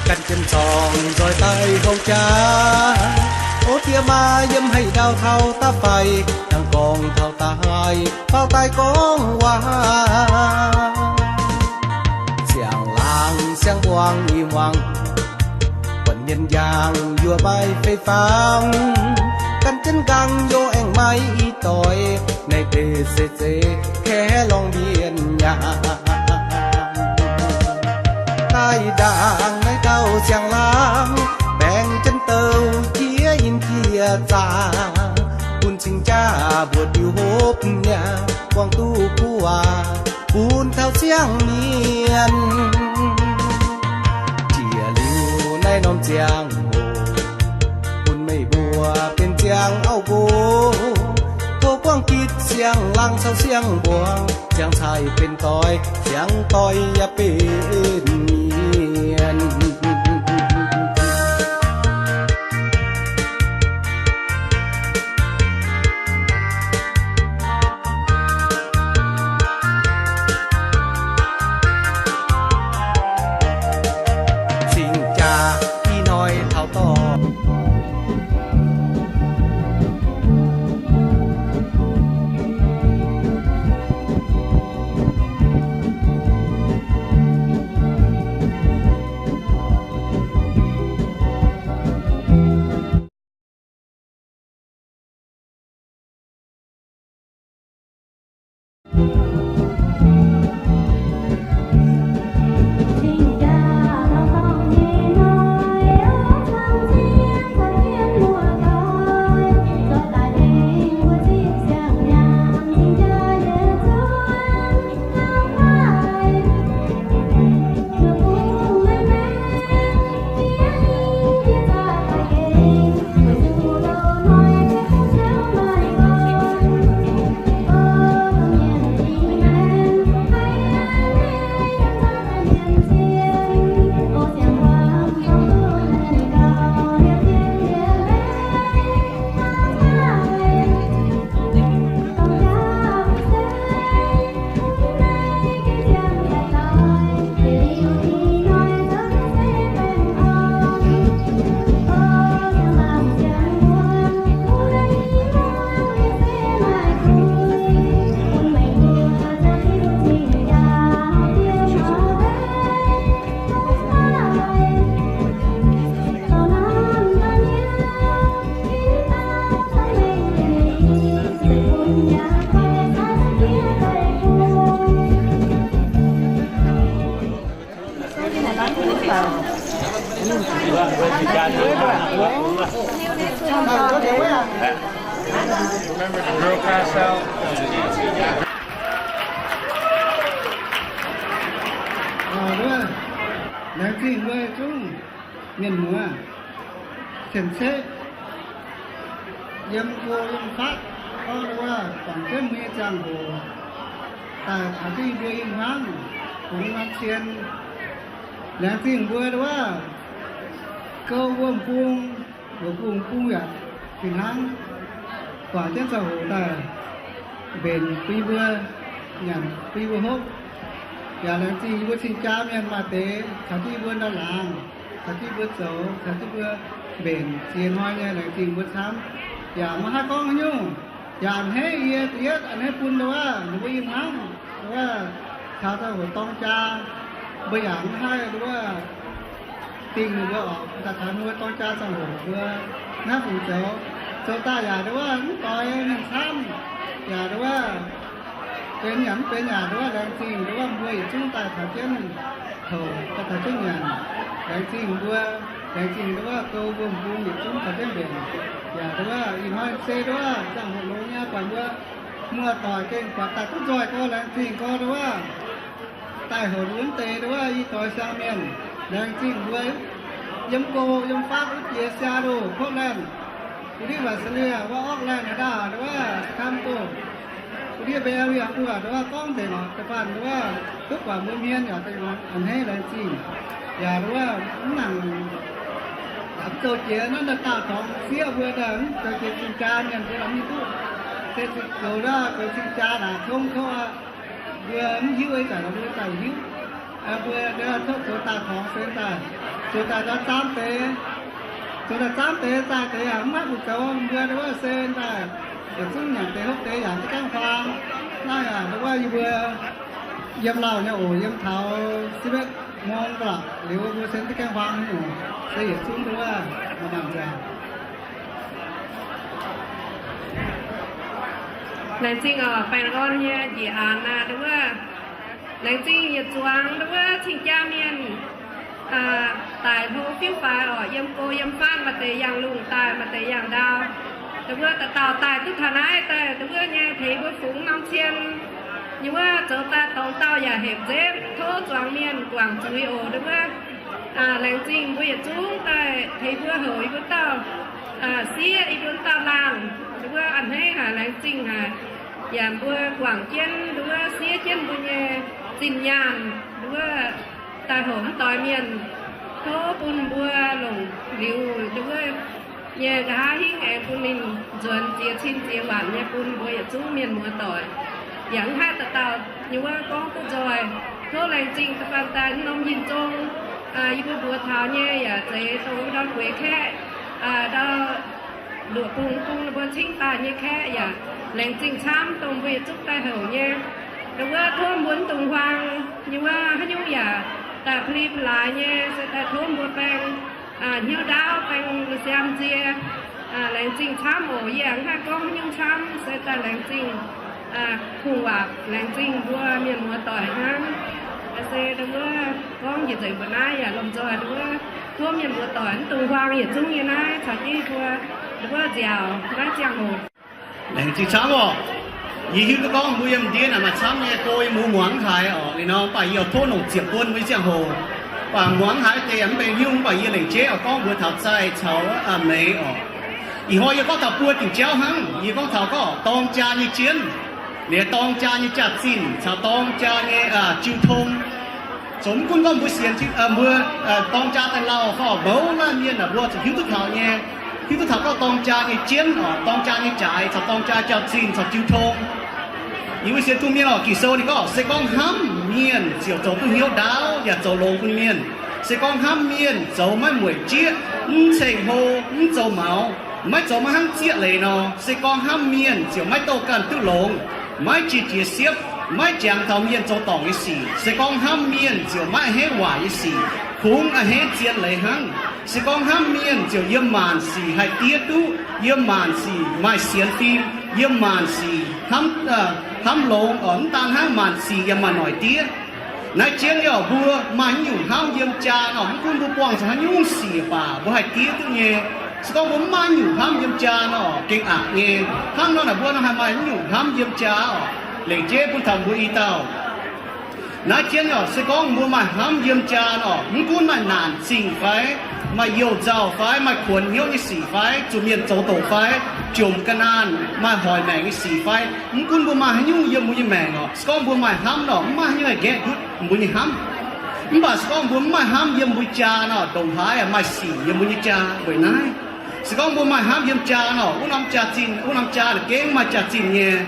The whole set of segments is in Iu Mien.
Ganh jienv zorng nzoih daaih houv jaax, o diex maa yiem haaix ndau taux daaih fai, dangh gorngv taux daaih faaux daaih gorngv waac. Siang-laangc siang-mbuangz i muangx, buonc mienh njang yuoqc maaih fei fangx, gan jienv nqaang youh aengx maaih i doix, naaiv deix se zeiz kaeqv lorngh mienh nyaanh. Daaih ndaangc naaiv dauh siang-laangc, baengc jienv douc jiex in jiex zaah, bun cing-jaa mbuo diuh hopv mi'aqv, buangh duqv kuv waac bun taux siang-mienh. Jiex liuz naaiv norm ziangh hoc, bun meih mbuo benx ziangh auv nqox, tov buangh gitv siang-laangc caux siang-mbuangz, ziangh cai benx doix, ziangh doix yaac benx mienh. Cing-jaa ih hnoi taux dorngx. Remember the girl passed out? Laengz zingh mbuo zungv mienh muoz, cien-ceqv, yiem go yiem fatv, gorngv wuov guangc jienv mbuo nyei ziangh hoc daaih taux duqv yie mbuo i hmuangv, bungx norm cien. Laengz zingh mbuo wuov gouv wuom bung, wuom bung bung yaac fih hnangv guangc jienv ziangh hoc daaih mbenc bun yie mbuo nyanc, bun yie mbuo hopv. Yaac laengz zingh yie mbuo cing-jaa mienh maaih deix caux jienv yie mbuo ndau-laangz, caux jienv yie mbuo zoux, caux jienv yie mbuo mbenc ziex hnoi nyei. Laengz zingh mbuo camv. Yaac maiv haih gorngv haaix nyungc. Yaac a'hneiv yie da'yietv a'hneiv bun ndau wuov ninh mbuo i hmuangv, ndau wuov taux ziangh hoc dorng jaa, mbuo yaac maiv haih ndau wuov dingh ninh mbuo oc. Daaih taux ninh mbuo dorng jaa ziangh hoc mbuo hnangv fungc zoux, zoux daaih yaac ndau wuov mv doix mienh camv. Yaac ndau wuov benx yaac mv benx yaac ndau wuov laengz zingh ndau wuov mbuo yietc zungv daaih taux jienv houc, daaih taux jienv nyanc. Laengz zingh mbuo, laengz zingh ndau wuov gouv wuom bung yietc zungv taux jienv mbenc. Yaac ndau wuov ih hnoi se ndau wuov ziangh hoc longx nyei, buatc mbuo muoz-doic gengh buatc daaih duqv nzoih gorx, laengz zingh gorx ndau wuov. Daaih houc mv deix ndau wuov i doix siang mienh, laengz zingh mbuo yiem go yiem fatv wuov jiex Seattle, Portland, wuov ndiev Visalia, wuov Oakland, Nevada, ndau wuov Chicago, wuov ndiev Bay Area mbuo ndau wuov gorngv nzengc oc. Da'faanh ndau wuov duqv buatc mbuo hmien yaac a'hneiv laengz zingh. Yaac ndau wuov mv nangc zoux jiex naaiv daaih dorngx sieqv mbuo daaih mv zoux jiex cing-jaa mienh mbuo lorqc mingh duqv. Se zoux ndau goux cing-jaa naaic tong kouv aqv. Mbuo mv hiuv, ih zanc mbuo daaih hiuv. Mbuo nduov tov zoux daaih tongx se daaih, zoux daaih nduov zaamv deix, zoux daaih zaamv deix zaah deix yaac mv haih mbu'ziex mbuo nduov se daaih, yietc zungv nyanc deix hopv deix yaac za'gengh huaang. Naaiv yaac nduov yie mbuo yiem lauh nyei oc, yiem taux sipv betv mong lorqc liuz mbuo se za'gengh huaang nyei oc. Se yietc zungv nduov maaih mangc nziaauc. Laengz zingh oc, baengh orn nyei njiec aanx aac, nduov. Laengz zingh yietc zuangx nduov cing-jaa mienh daic hlo fiuv faix oc, yiem go yiem fatv, maaih deix yangh lungh daaih, maaih deix yangh ndau. Nduov dauh dauh daaih duqv taux naaiv daaih, nduov nyei tengx mbuo fungx norm cien nyei wuov zoux daaih dorngx dauh yaac hepc nzepv. Tov zuangx mienh guangc zuiz oc, nduov. Laengz zingh mbuo yietc zungv daaih tengx mbuo houc yie mbuo dauh sieqv, yie mbuo dauh laangh, nduov a'hneiv haic, laengz zingh haic. Yaac mbuo guangc jienv nduov siev jienv mbuo nyei zinh nyaanh nduov daaih houc mv doix mienh. Tov bun mbuo longc liuz nduov nyei nqa'haav hingv aengx bun ninh nzuonx ziex cin ziex waanc nyei bun mbuo yietc zungv mienh muoz doic. Yaac mv haih dauh dauh nyei wuov gorngv duqv nzoih. Tov laengz zingh da'faanh daaih norm yinh zong yie mbuo mbuox taux nyei yaac zeiz dongh ndau gueix kaeqv, ndau luoqc bung bung ninh mbuo cingv daaih nyei kaeqv yaac laengz zingh camv dongh mbuo yietc zungv daaih houc nyei. Nduov tov mbuo mv dungx huaang nyei wuov haaix nyungc yaac daaih pa'li pa'laaix nyei, se daaih tov mbuo baeng hnyouv ndaauv, baeng siam nzie. Laengz zingh camv oc. Yie mv haih gorngv haaix nyungc camv, se daaih laengz zingh kungx waac, laengz zingh mbuo mienh muoz doic hnangv. Se nduov gorngv njiec nzengc mbuo naaiv yaac lomh nzoih nduov. Tov mienh muoz doic mv dungx huaang yietc zungv nyei naaiv caux jienv mbuo nduov nziaauc naaiv ziangh hoc. Laengz zingh camv oc. Yie hiuv duqv gorngv mbuo yiem ndiev naaic maaih camv nyei go yie mbuo muangx haic oc. Liuz nor mv baac yie oix tov longc ziepc buonc mbuo nyei ziangh hoc. Mv baac muangx haic deix yaac mv benx haaix nyungc, mv baac yie lengc jeiv oix gorngv mbuox taux Zaih caux Meix oc. Ih hnoi yie gorngv taux buo diuc jauv hnangv. Yie gorngv taux gorngv dorng jaa nyei jienv, liuz dorng jaa nyei jaax-zinh caux dorng jaa nyei jiu tong. Zoux mv gunv gorngv mbuo sienx mbuo dorng jaa daaih lauh fai mouz laanh mienh naaic mbuo zuqc hiuv duqv taux nyei, hiuv duqv taux gorngv dorng jaa nyei jienv oc, dorng jaa nyei jaaix caux dorng jaa jaax-zinh caux jiu tong. Yie mbuo sienx Tin-Hungh mienh oc, Ging-Sou ninh gorngv se gorngv hnamv mienh ziouc zoux duqv hnyouv ndaauv yaac zoux longx bun mienh. Se gorngv hnamv mienh zoux maiv mueic jieqv, mv ceng hlo, mv zoux maux, maiv zoux maiv hnangv zieqv leiz nor, se gorngv hnamv mienh ziouc maiv douh ganh duqv longx, maiv qiex jiez siepv, maiv jangx taux mienh zoux dorngc nyei sic. Se gorngv hnamv mienh ziouc maiv a'hneiv waaic nyei sic, kungx a'hneiv zien leiz hnangv. Se gorngv hnamv mienh ziouc yiem maanc sic haih diev duqv, yiem maanc sic maaih sienx fim, yiem maanc sic hnamv, hnamv longx oc. Mv daan hnangv, maanc sic yaac maaih noic diev. Naaiv jienv liouh mbuo maaih haaix nyungc hnamv yiem jaa nor, mv gunv mbuo buangh zuqc haaix nyungc sic baac mbuo haih diev duqv nyei. Se gorngv mbuo mv maaih haaix nyungc hnamv yiem jaa nor, gengh aqc nyei. Hnangv nor naaic mbuo nor haih maaih haaix nyungc hnamv yiem jaa oc? Lengc jeiv bun taux mbuo i dauh. Naaiv jienv oc, se gorngv mbuo maaih hnamv yiem jaa nor, mv gunv maaih naanc zingh fai, maaih youh nzauh fai, maaih kuonx hnyouv nyei sic fai, zuqc mienh zoux doqc fai, jomc ga'naanh, maaih hoic maengc nyei sic fai, mv gunv mbuo maaih haaix nyungc yiem mbuo nyei maengc oc, se gorngv mbuo maaih hnamv nor, mv maaih haaix nyungc haih nqaeqv ndutv mbuo nyei hnamv. Mv baac se gorngv mbuo mv maaih hnamv yiem mbuo jaa nor, ndongc haaix maaih sic yiem mbuo nyei jaa weic naaiv. Se gorngv mbuo maaih hnamv yiem jaa nor, wuov norm jaa-zinh, wuov norm jaa naaic gengh maaih jaax-zinh nyei.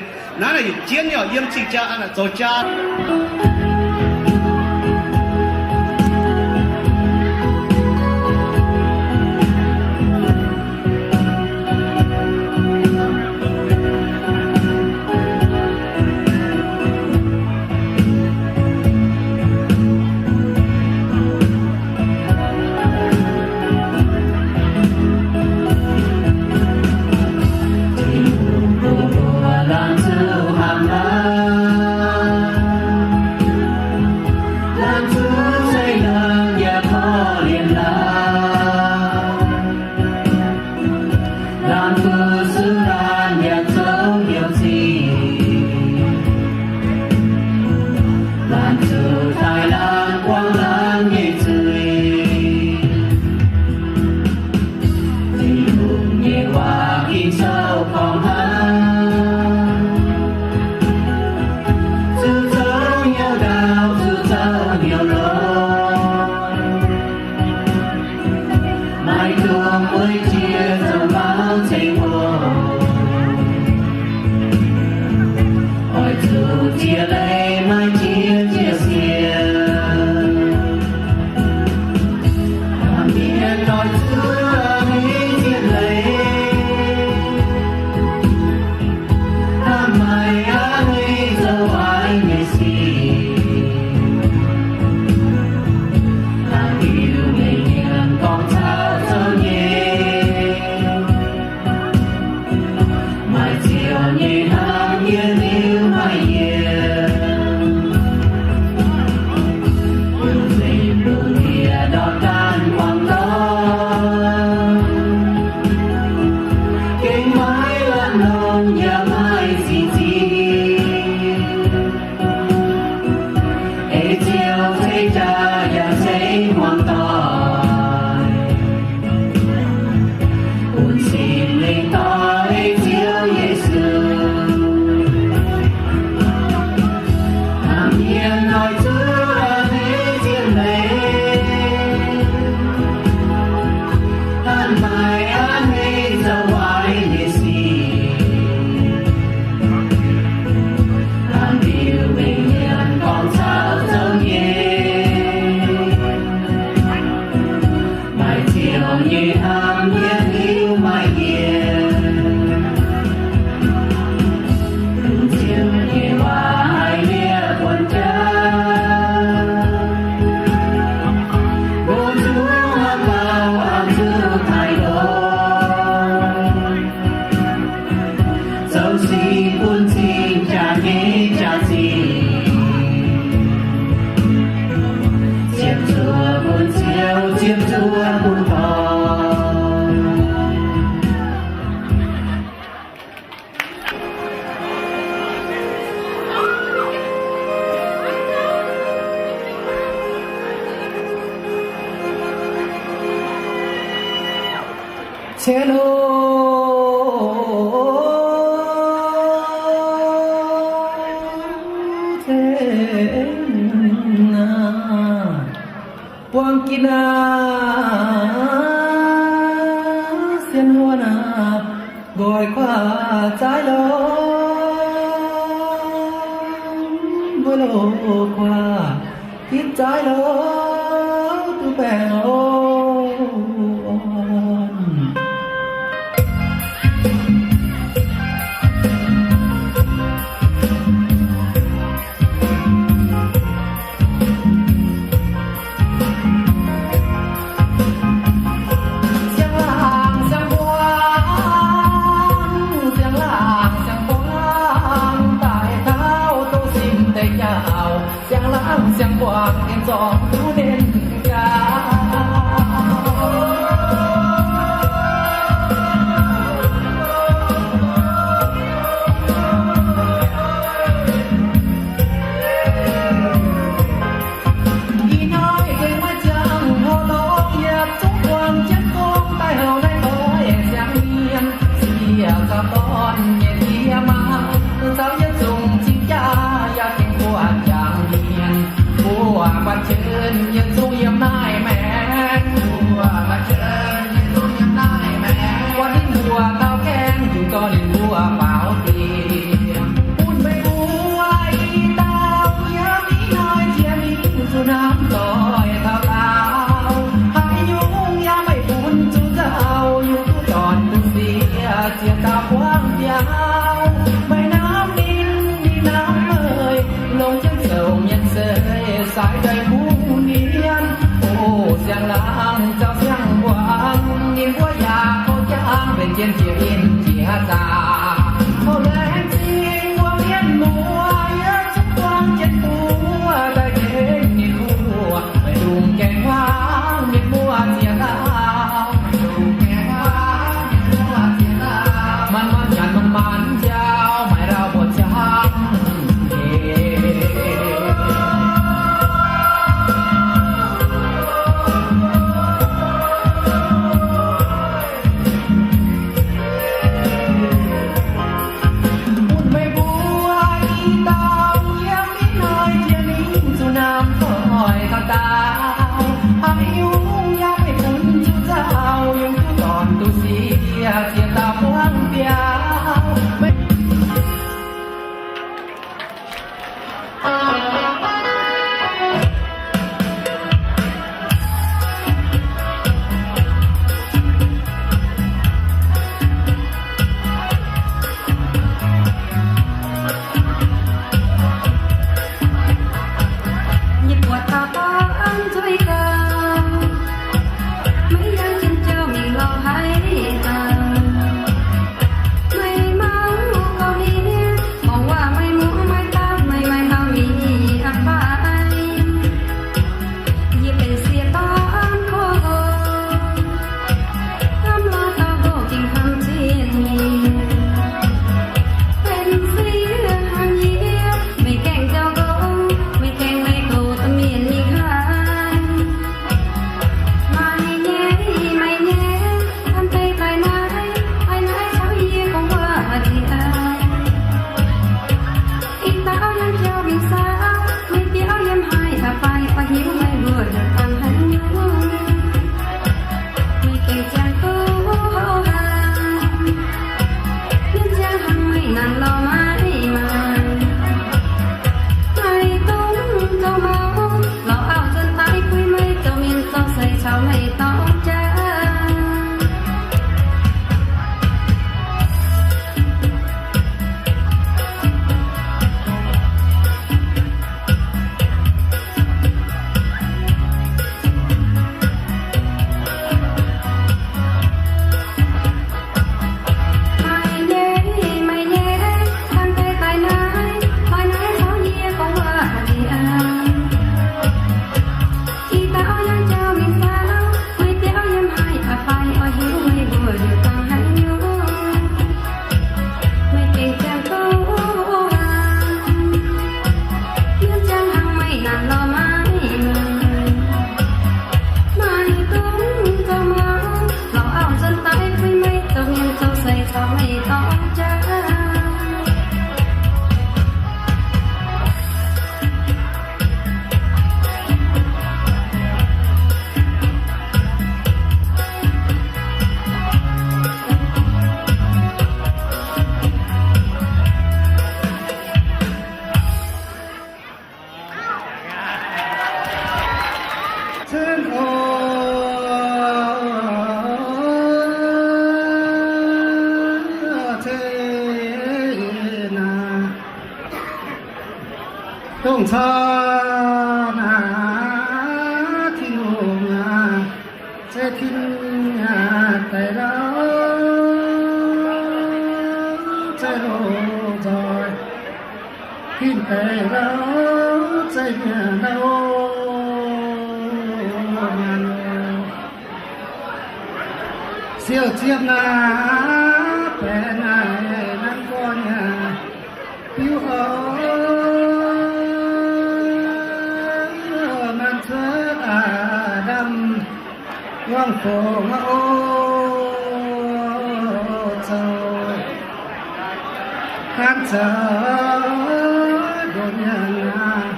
Naaiv naaic yietc jienv oc, yiem cing-jaa naaic zoux jaa. Laanh zuqc daaih laanh buangh laanh nyei zuiz. Tin-Hungh nyei waac Ging-Sou gorngv hnangv, zuqc zoux hnyouv ndaauv, zuqc zoux hnyouv longx. Cien o, cien aac, buangh ginv aac, sien huon aac, nqoi kuaah zaaiv lorqc, nqoi loh kuaah ginv zaaiv lorqc, duqv baengh oc. Siang-laangc siang-buangv, siang-laangc siang-buangv, daaih taux douz-simv deix jauv, siang-laangc siang-buangv, ninh zorngx duqv ninh jaax. Ih hnoi gengh maiv ziangh hoc lorqc, yietc zungv buangh jienv gong daaih houc naaiv doix siang-mienh. Sieqv caux dorn nyei diex maa, caux yietc zungv cing-jaa yaac gengh buatc jangx mienh. Mbuo batc jien yietc zungv yiem naaiv maengx, mbuo batc jien yietc zungv yiem naaiv maengx. Buatc ninh mbuo taux gaengh, yungz dorh ninh mbuo baaux dieh. Bun meih mbuo i dauh yiem ih hnoi jiex mingh zuqc hnamv doic taux daauh. Haaix nyungc yaac meih bun zuqc nzauh, yungz duqv dorn duqv sieqv, ziex dauh buangv biaux. Meih hnamv ninh, ninh hnamv meih, longc jienv zoux mienh seix, sai daaih kungx mienh. O siang-laangc caux siang-mbuangz, ninh mbuo yaac kouv jangv benx jienv jiex in jiex zaqc. Houh laengz zingh mbuo mienh muoz, yietc zungv buangh jienv buo daaih tengx ninh mbuo, meih dungx gaengh huaangv mienh muoz ziex dauh. Manc-manc nyanc manc-manc njaaux, maiv ndau buatc camv. meih dorng jaax. Maaih nyei, maaih nyei, dangh deix daaih naaiv, maaih naaiv taux yie gorngv waac nziex. Ih dauh yangh jauv mingh saauv, meih biauv yiem haaix, a'fai oix hiuv meih mbuo liuz dangh haaix nyungc. Meih gengh ziangh duqv aqv. Yiem ziangh hnangv meih naanc lorz maiv maaih, maaih dongh zoux mouc, lorz auv nzuonx daaih puix meih, zoux mienh zoux seix caux meih dorng jaax. Cen o, cen aa, dongh cau naaiv Tin-Hungh aac, zeiv tin deix lauh, zeiv loz-nzoih tin deix lauh, zeiv mienh lauh, maanh siou ziepc naaiv baeqc naaic nanv gorn biuv oc, nanv cuotv aav ndamv Wangc fongc oc, zoux gaanv zoux ndoqc mienh aac,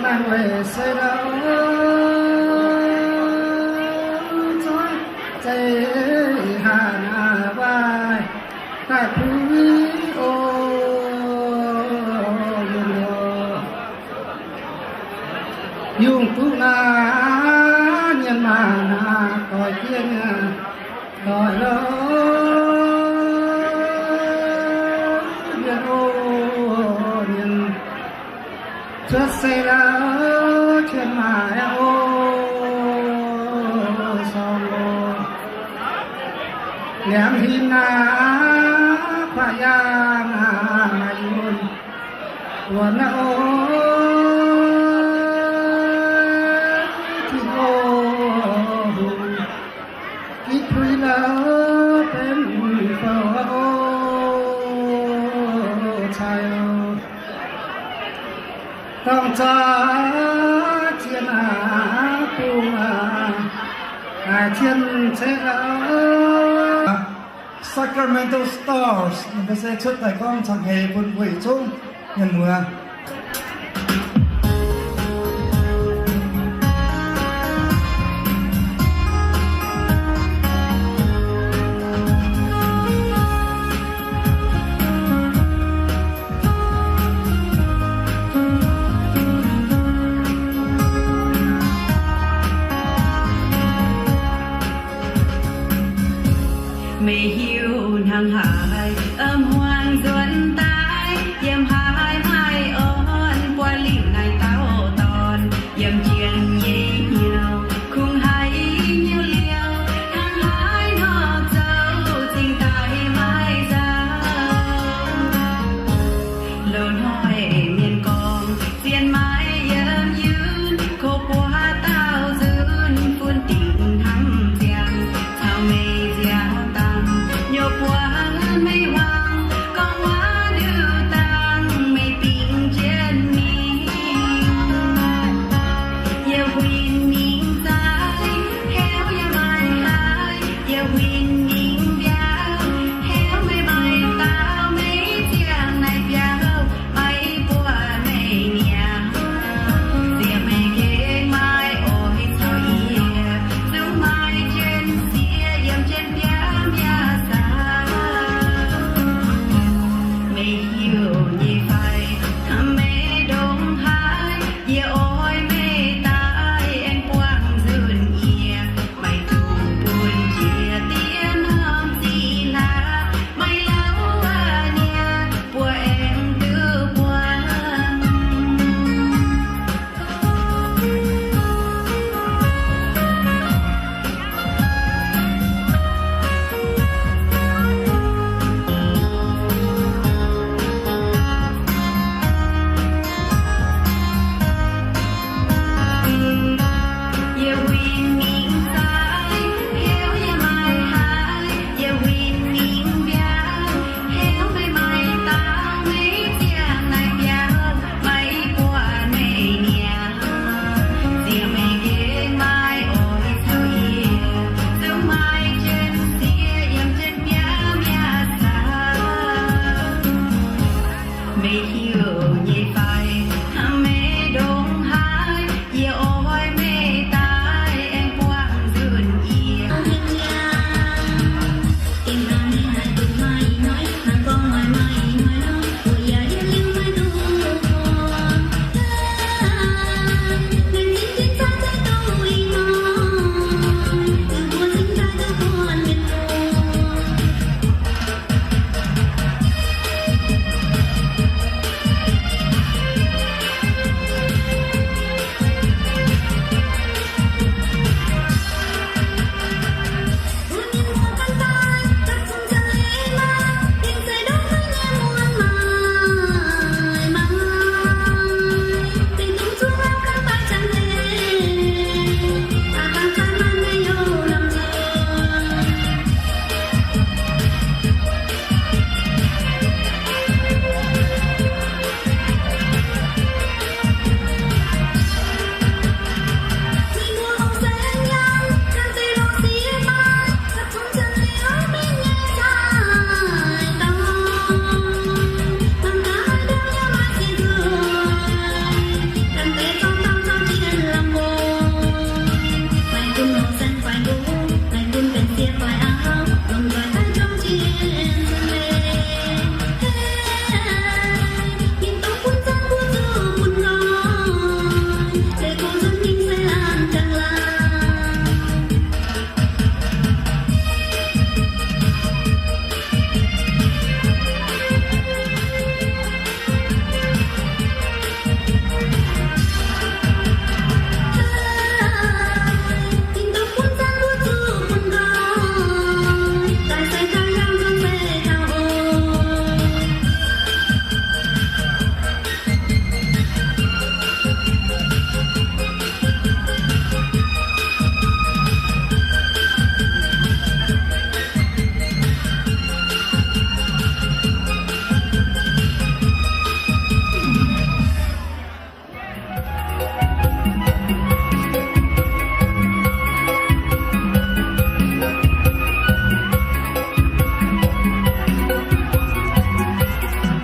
naaiv weic se lauh, zuov zeiv haangh aac, waaih daaih puix oc, mienh oc. Yungh duqv naaiv mienh maanh aac, doix jienv doix loh, mienh oc, mienh cuotv se lauh, qiemx maaic aqv oc, sorng oc. Liangx hinc aac, kuaaiv yaangh aac, maaih yunh buonc aqv oc, Tin-Hungh oc. Gitv puix lauh benx fouv aqv oc, cai oc. Dorng zaux zien aac, bung aac, daaih cien ceqv aqv. Sacramento Stars, ninh mbuo se cuotv daaih gorngv cang heix bun mbuo yietc zungv mienh muoz. Meih hiuv hnangv haaix, a'hmuangx nzuonx daaih, yiem haaix maaih orn, buatc liuz naaiv dauh dorn, yiem jien nyei hnyouv, kungx haiz hnyouv liouh, hnangv haaix nor zoux zingh daaih maiv nzauh. Loz-hnoi mienh gorngv, zien maaiz yiem yunv, kov buov daauh nzunc, fun dingc hnamv ziangx, caux meih nziaauc dangh, nyouv buov meih wangc, gorngv waac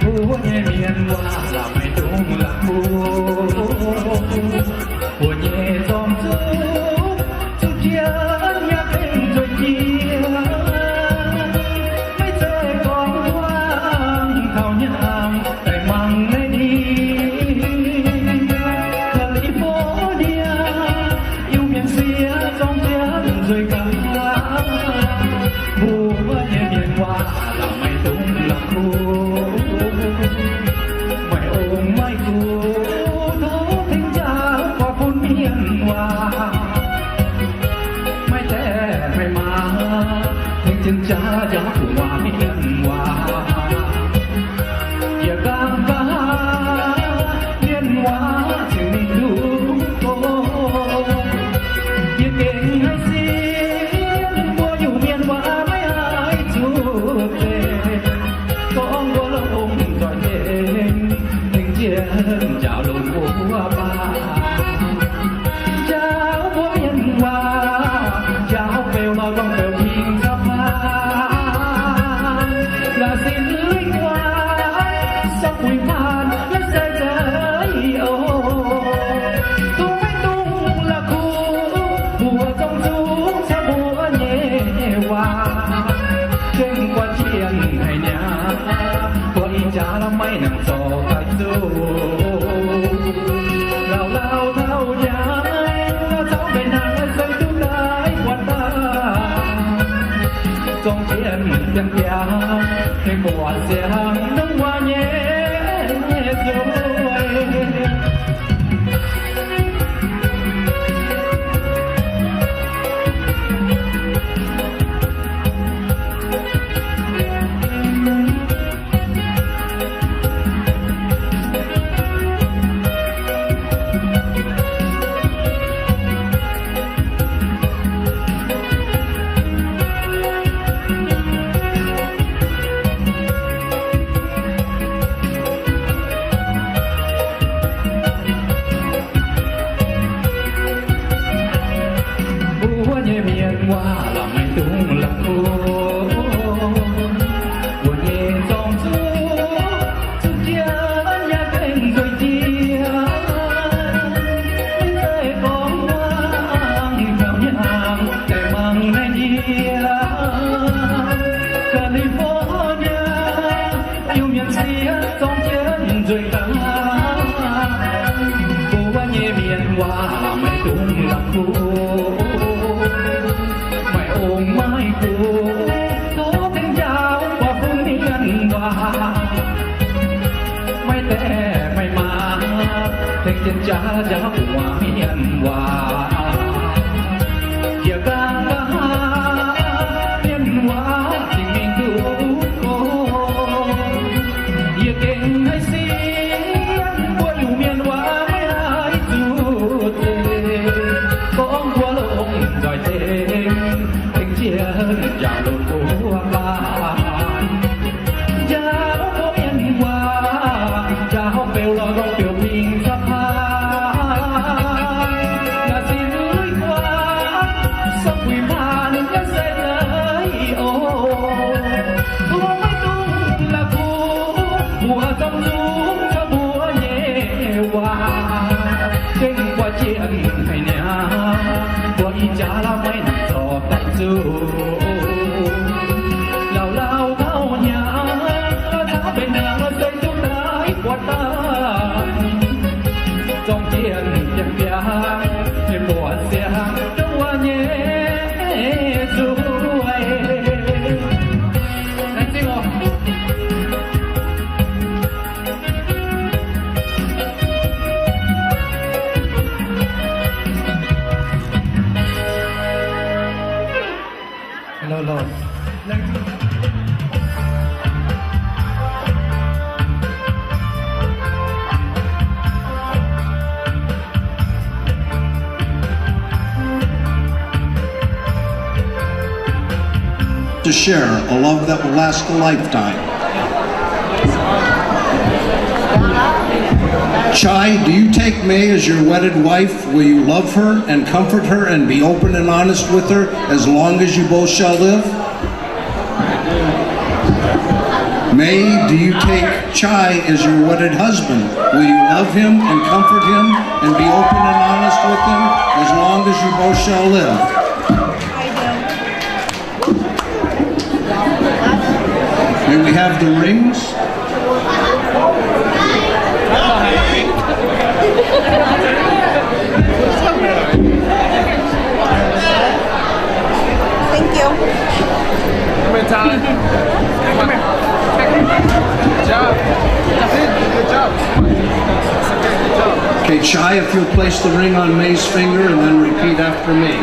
Mbuo nyei mienh waac la'maih dungx la'kuqv. Mbuo nyei zorng-zuqv, zuqv jienv yaac gengh nzueic jiex. Maiv zeiz gorngv huaang taux hnyangx daaih mangc naaiv ndie California. Iu-Mienh sieqv zorng jienv nzueic gaax. Mbuo nyei mienh waac la'maih dungx la'kuqv. Maaih ong maaih gux tov tengx njaaux guaax fun mienh waac. Maiv daeh maiv maac tengx jienv njaaux guaax mienh waac. Yie ganh baac mienh waac cingx mingh duqv gorngv. Yie gengh haih sienx mbuo Iu-Mienh waac maiv haih zuqc zeiz. Gorngv mbuo longc nzoih tengx, tengx jienv njaaux lunx mbuo baac. Njaaux mbuo mienh waac, njaaux beu lorh gorngv beu pingx caux paanh, la'sin lingh guaax, sortv buix paanh, la'seix zeiv oc. Dungx maiv dungx la'kuqv, mbuo zorng-zuqv caux mbuo nyei waac, gengh guanh jienh haic niaa, mbuo ih jaax la'maih nangc zorc daaih zuqc. Lauh lauh taux nyaanh, lauh caux mbenc hnaangx, la'seix duqv daaih buatc daaih, zorng jienv mienh biaa, mengh buatc siang-ndongh waac nyei nzueic. Mbuo nyei mienh waac la'maih dungx la'kuqv. Mbuo nyei zorng-zuqv, zuqv jienv yaac gengh nzueic jiex. Maiv zeiz gorngv huaang taux hnyangx daaih mangc naaiv ndie California. Iu-Mienh sieqv zorng jienv nzueic gaax. Mbuo nyei mienh waac maiv dungx la'kuqv. Maaih ong maaih gux tov tengx njaaux guaax fun mienh waac. Maiv daeh maiv maac tengx jienv jaax njaaux guaax mienh waac. Yie ganh baac mienh waac cingx mingh duqv gorngv. Yie gengh haih sienx mbuo Iu-Mienh waac maiv haih zuqc zeiz. Gorngv mbuo longc nzoih tengx, tengx jienv njaaux lunx mbuo baac. Njaaux mbuo mienh waac, njaaux beu lorh longc beu pingx caux paanh. La'sin Jaax la'maih nangc zorc daaih zuqc. Lauh lauh gauh hnyangx, caux benx hnyangx se duqv daaih buatc daaih. Zorng jienv biangh biangh, mienh muoz siang duqv wuov nyei zuiz. Laengz zingh oc. Hello, hello. To share a love that will last a lifetime. Chai, do you take Mei as your wedded wife? Will you love her and comfort her and be open and honest with her as long as you both shall live? Mei, do you take Chai as your wedded husband? Will you love him and comfort him and be open and honest with him as long as you both shall live? May we have the rings? Thank you. Good job. Good job. Okay, Chai, if you'll place the ring on Mei's finger and then repeat after me.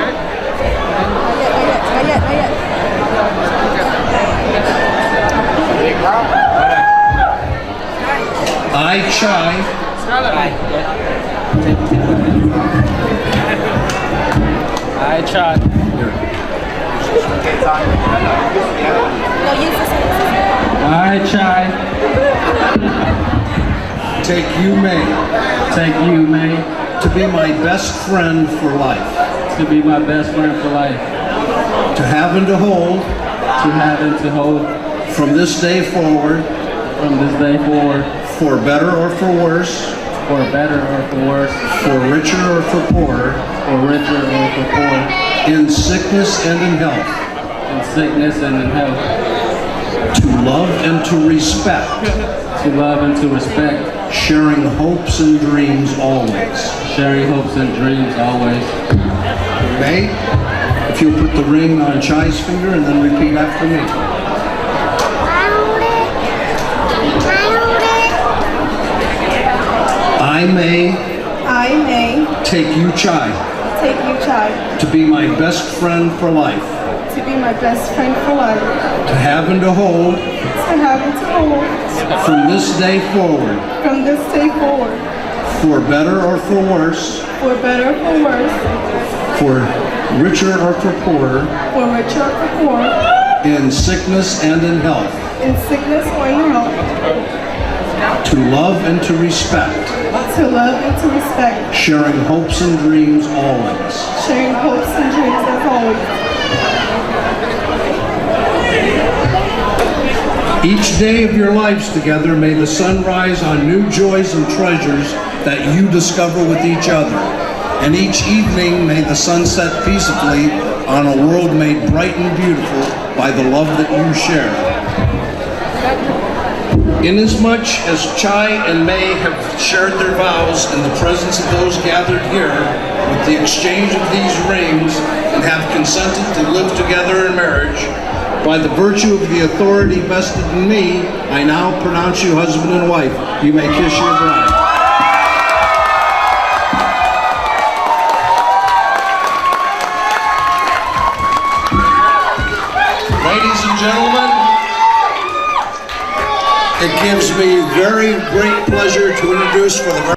I, Chai. I, Chai. I, Chai. Take you, Mei. Take you, Mei. To be my best friend for life. To be my best friend for life. To have and to hold. To have and to hold. From this day forward. From this day forward. For better or for worse. For better or for worse. For richer or for poorer. For richer or for poorer. In sickness and in health. In sickness and in health. To love and to respect. To love and to respect. Sharing hopes and dreams always. Sharing hopes and dreams always. Mei, if you'll put the ring on Chai's finger and then repeat after me. I, Mei. I, Mei. Take you, Chai. Take you, Chai. To be my best friend for life. To be my best friend for life. To have and to hold. To have and to hold. From this day forward. From this day forward. For better or for worse. For better or for worse. For richer or for poorer. For richer or for poorer. In sickness and in health. In sickness or in health. To love and to respect. To love and to respect. Sharing hopes and dreams always. Sharing hopes and dreams as always. Each day of your lives together, may the sun rise on new joys and treasures that you discover with each other. And each evening, may the sun set peacefully on a world made bright and beautiful by the love that you share. Inasmuch as Chai and Mei have shared their vows in the presence of those gathered here, with the exchange of these rings, and have consented to live together in marriage, by the virtue of the authority vested in me, I now pronounce you husband and wife. You may kiss your bride. Ladies and gentlemen, it gives me very great pleasure to introduce for the very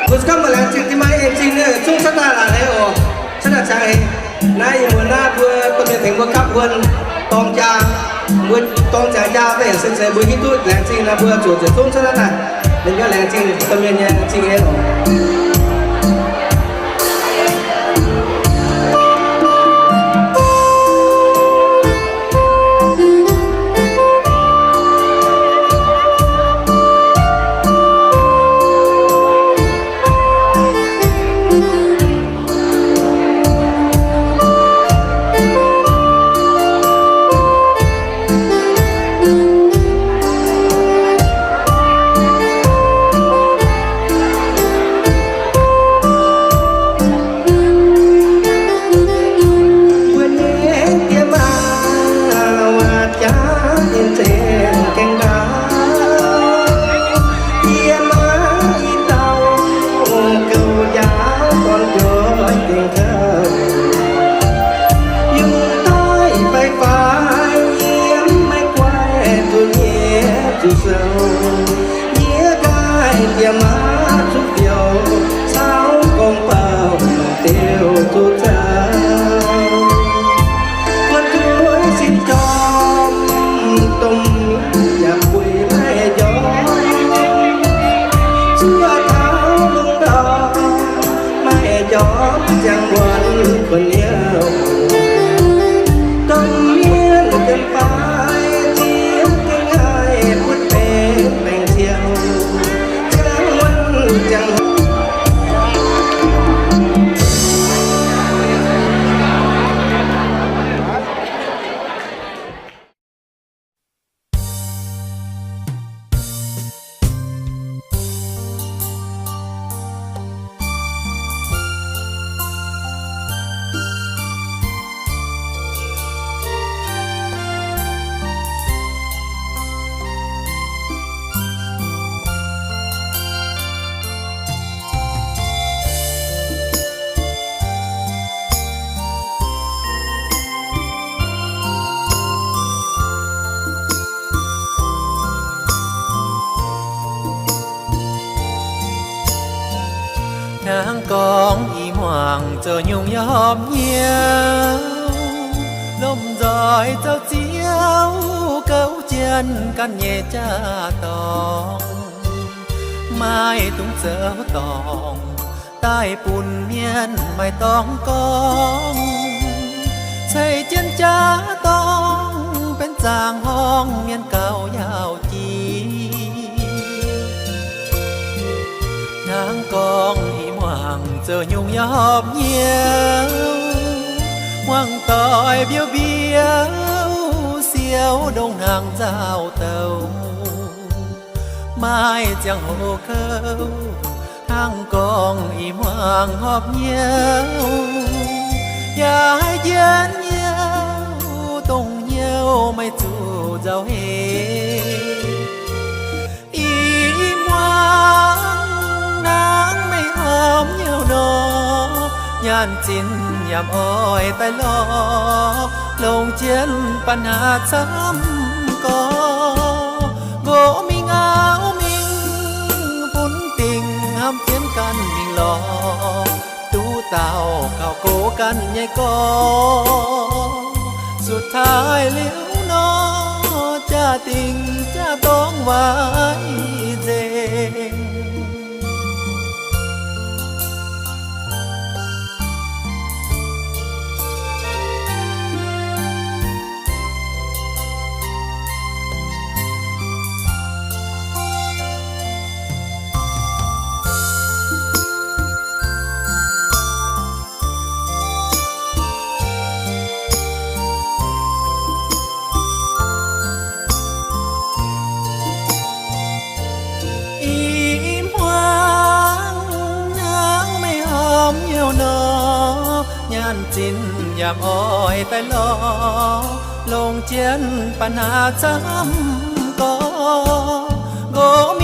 Mbuo se gorngv maaih laengz zingh diex maaih en zingh nyei zungv cuotv daaih laaic haic oc. Cuotv daaih ziangx haic. Naaiv ih muonz naaiv mbuo domh mienh tengx mbuo gapv wuonh dorng jaa, mbuo dorng ziangx jaa daaih yaac se zeiz mbuo hiuv duqv laengz zingh naaiv mbuo zuqc ziepc zungv cuotv daaih. Ninh mbuo laengz zingh domh mienh nyei zingh en oc. Mbuo nyei diex maac waac jaax nyei nzengc gaengh ndaauv. Diex maac i dauh gouv njaaux dorn njoih dingc kouv. Yungh daaih fai fai yiem maiv guaix zuqc nyie zuqc sou. Yie gaaih diex maac zuqc biouv caux gorngv bauh diuh zuqc caux. Buonv duqv sin jorm domh yaac buix maiv njormh. Zuov taux lungh ndorm maiv njormh ziangh muonz kuonx hnyouv. Domh mienh jienv fai ziex gengh haih butv benx baengc ciouv. Hnangv gorngv ih muangx zoux nyungc yaac horpc hnyouv, lomh nzoih zaux ziouv gouv jienv ganh nyei jaa-dorngh. Maiv dungx zoux dorngc daaih bun mienh maaih dorngx gorngv, ceix jienv jaa-dorngh benx zaangc horngh mienh gauh yaauc jiex. Hnangv gorngv ih muangx zoux nyungc yaac horpc hnyouv, muangx doic mbiouv mbiouv siou ndongc hnaangx nzauh douc. Maaih ziangh hoc kouv, hnangv gorngv ih muangx horpc hnyouv, yaac haiz njien-youh dongh hnyouv maiv zuqc nzauh heix. Ih muangx hnangv meih horpc hnyouv nor, nyaanh zinh yaac oix daaih lorz, longc jienv ปัญหา camv gorx. Nqox mingh auv mingh funx dingc hnamv jienv ganh mingh lorz, duqv dauh gauh gox ganh nyei gorx. สุดท้าย liuz nor, jaa-dingc jaa-dorngx waaic nzengc. Ih muangx hnangv meih horpc hnyouv nor, nyaanh zinh yaac oix daaih lorz, longc jienv ปัญหา camv gorx. Nqox